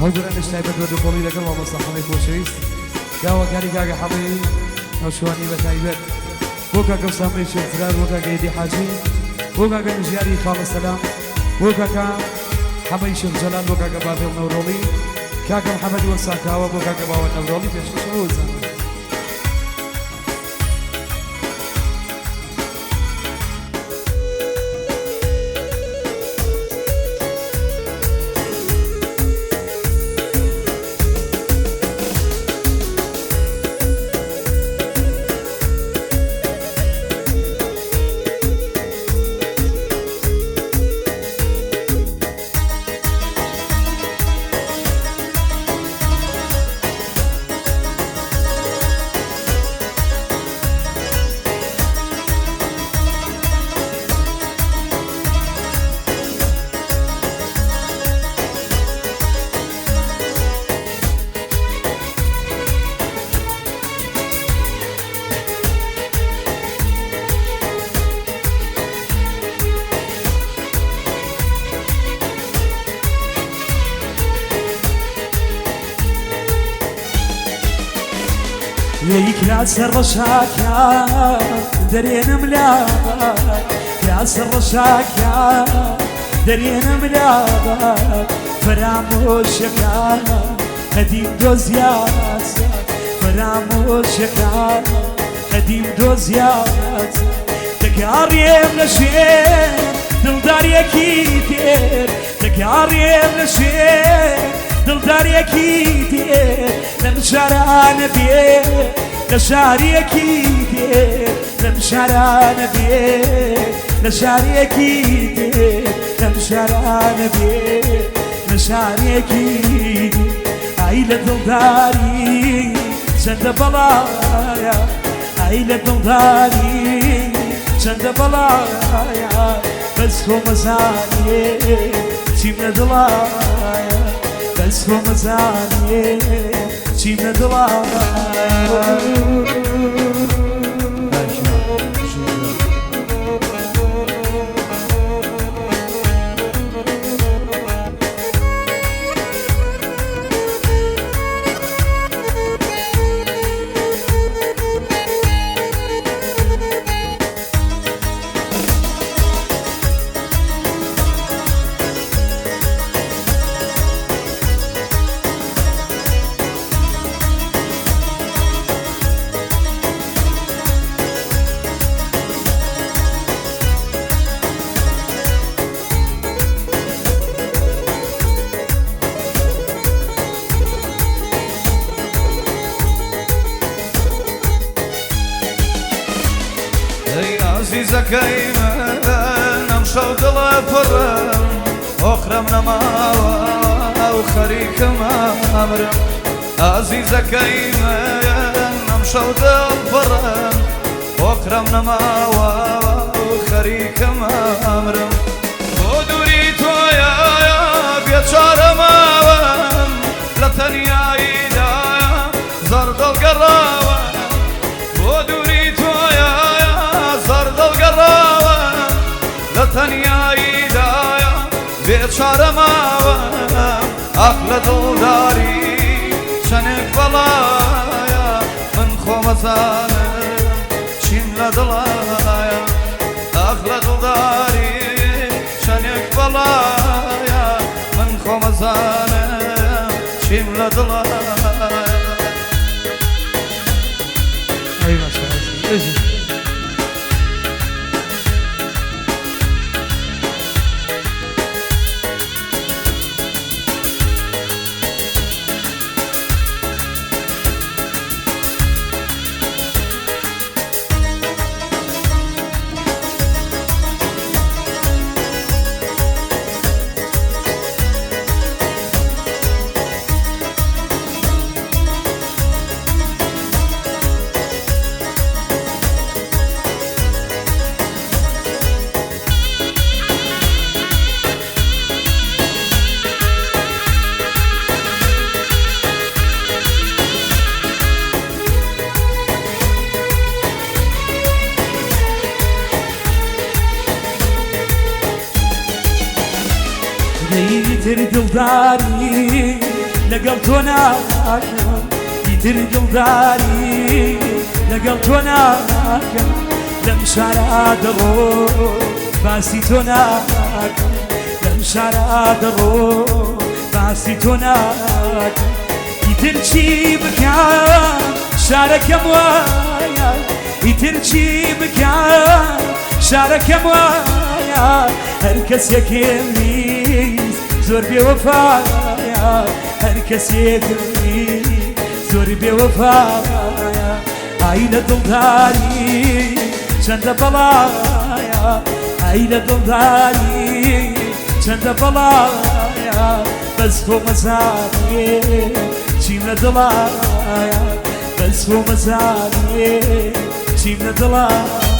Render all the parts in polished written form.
ئەو گۆرانیش تایبەت بە دووقۆڵی لەگەڵ مامۆستا حەمەی خۆشەویست، داواکاری کاکە حەمەی نەوشوانی بە تایبەت بۆ کاکە ئوسامەی شێخ زرار، بۆ کاکە هێدی حاجی، بۆ کاکە نژیاری خاڵە سەلام، بۆ کاکە حەمەی شێخ جەلال، بۆ کاکە باڤێڵ نەورۆڵی، کاکە محەمەد وەساکاوە، بۆ کاکە باوە نەورۆڵی پێشکەش ئەو زانە. لێی کراسە ڕەشاکە دەرێنم لابا، کراسە ڕەشاکە دەرێنم لابا، فەرامۆشەکە قەدیم دۆزیات، فەرامۆشەکە قەدیم دۆزیات، دەگاڕێم لە شوێن دڵدارێکی تێر، دەگاڕێم لە شوێن دڵدارێکی تێر، لەم شارانە بێ لە شارێکی تێر، لەم شارانە بێ لە شارێکی تێر، لەم شارانە بێ لە شارێکی تێر. ئای لە دڵداری چەندە بەڵایە، ئای لە دڵداری چەندە بەڵایە، بەس خۆمەزانێ چیم لە دڵایە، بەس خۆمەزانێ چیم لە دڵایە. ئەی ئازیزەکەی من ئەمشەو دڵە پڕم، ئۆخرەم نەماوە و خەریکم ئەمرم. ئازیزەکەی من ئەمشەو دڵ پڕم، ئۆخرەم نەماوە و خەریکم ئەمرم. بۆ دووری تۆیە بێچارە ماوەم، لە تەنیاییدا زەردڵ گەڕاوە. بۆ دووری تۆیە زەردڵ گەڕاوە، لە تەنیاییدا بێچارە ماوەم. ئاخ لە دڵداری چەندێک بەڵایە، من خۆمەزانم چیم لە دڵایە. ئاخ لە دڵداری چەندێک بەڵایە، من خۆمەزانم چیم لە دڵایە. ئەی باشە بژی. تر دڵداری لەگەڵ تۆ ناکەم ئیتر دڵداری لەگەڵ تۆ ناکەم لەم شارە دەڕۆ باسی تۆ ناکەم لەم شارە دەڕۆ باسی تۆ ناکەم ئیتر چی بکەم شارەکەم وایە ئیتر چی بکەم شارەکەم وایە هەر کەسێکم ویست زۆر بێوەفایە هەر کەسێکم ویست زۆر بێوەفایە ئای لە دڵداری چەندە بەڵایە ئای لە دڵداری چەندە بەڵایە بەس خۆ مەزانێ چیم لە دڵایە بەس خۆ مەزانێ چیم لە دڵایە.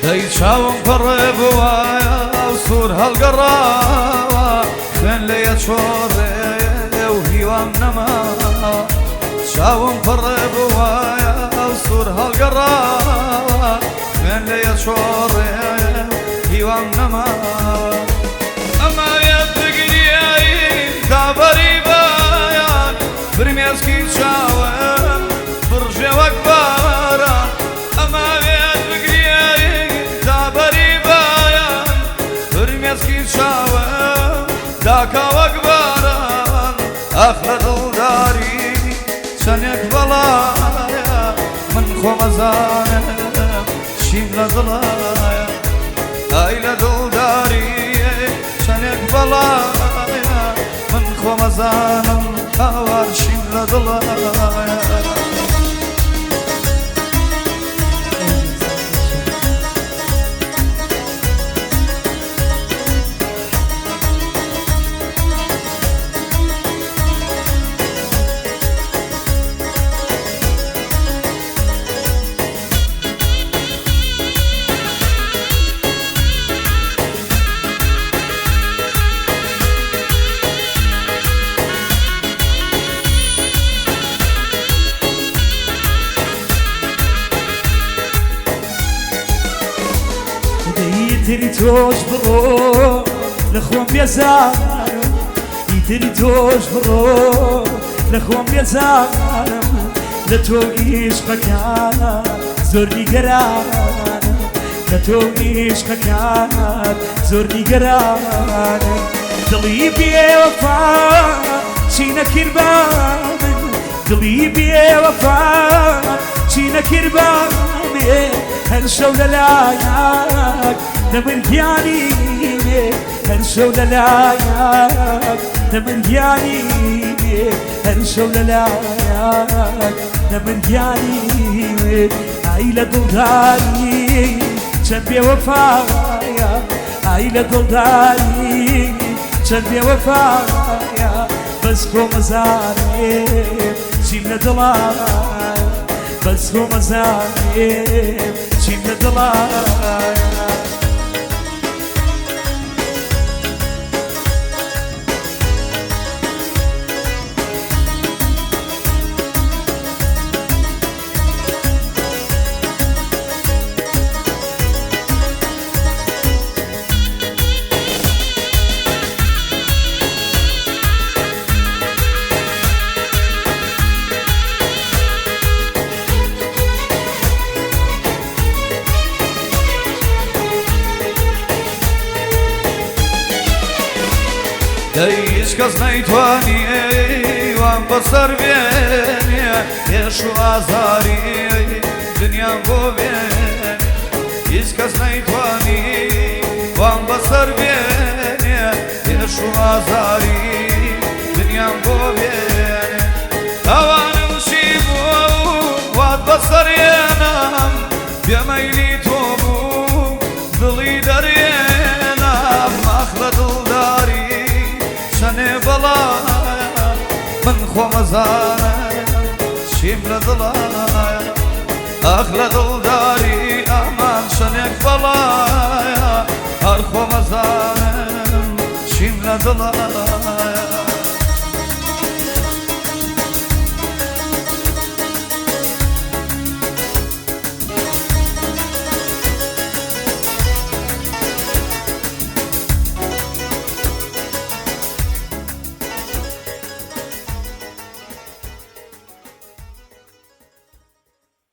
دەی چاوم پەڕێ بوایە و سوور هەڵگەڕاوە خوێن لێیە چۆڕێ و هیوام نەماوە چاوم پەڕێ بوایە و سوور هەڵگەڕاوە خوێن لێیە چۆڕێ هیوام نەماوە ئەماوێت بگریایی دابەری بایان فرمێسکی چاوم بڕژێ وەک باران ئەماوێت بگریایی دابەری بایان فرمێسکی چاوم داکا وەک باران ئاخ لە دڵداری چەندێک بەڵایە من خۆمەزانم چیم لە دڵایە ئای لە دڵداری چەندێک بەڵایە من خۆمەزانم هاوار چیم لە دڵایە. ئیتری تۆش بڕۆ لە خۆم بێزارم ئیتری تۆش بڕۆ لە خۆم بێزارم لە تۆ عیشقەکان زۆر نیگەرانم لە تۆ عیشقەکان زۆر نیگەرانم دڵی بێوەفا چی نەکرد بە من دڵی بێوەفا چی نەکرد بە من هەر شەو لە لایەک دەمر گیانی بێ هەر شەو لە لایەک دەمر گیانی بێ هەر شەو لە لایەک دەمر گیانی بێ ئای لە دڵداری چەند بێوەفایە ئای لە دڵداری چەند بێوەفایە بەس خۆ مەزانێ چیم لە دڵایە بەس خۆ مەزانێ چیم لە دڵایە. دەی هیچ کەس نەیتوانی وام بەسەر بێنێ هێش و ئازاری دنیام بۆ بێنێ هیچ کەس نەیتوانی وام بەسەر بێنێ هێش و ئازاری دنیام بۆ بێنێ تاوانم چی بووە و وات بەسەر هێنام بێمەی خۆمەزانم چیم لە دڵایە ئاخ لە دڵداری ئامان چەنێک بەڵایە هەر خۆمەزانم چیم لە دڵایە.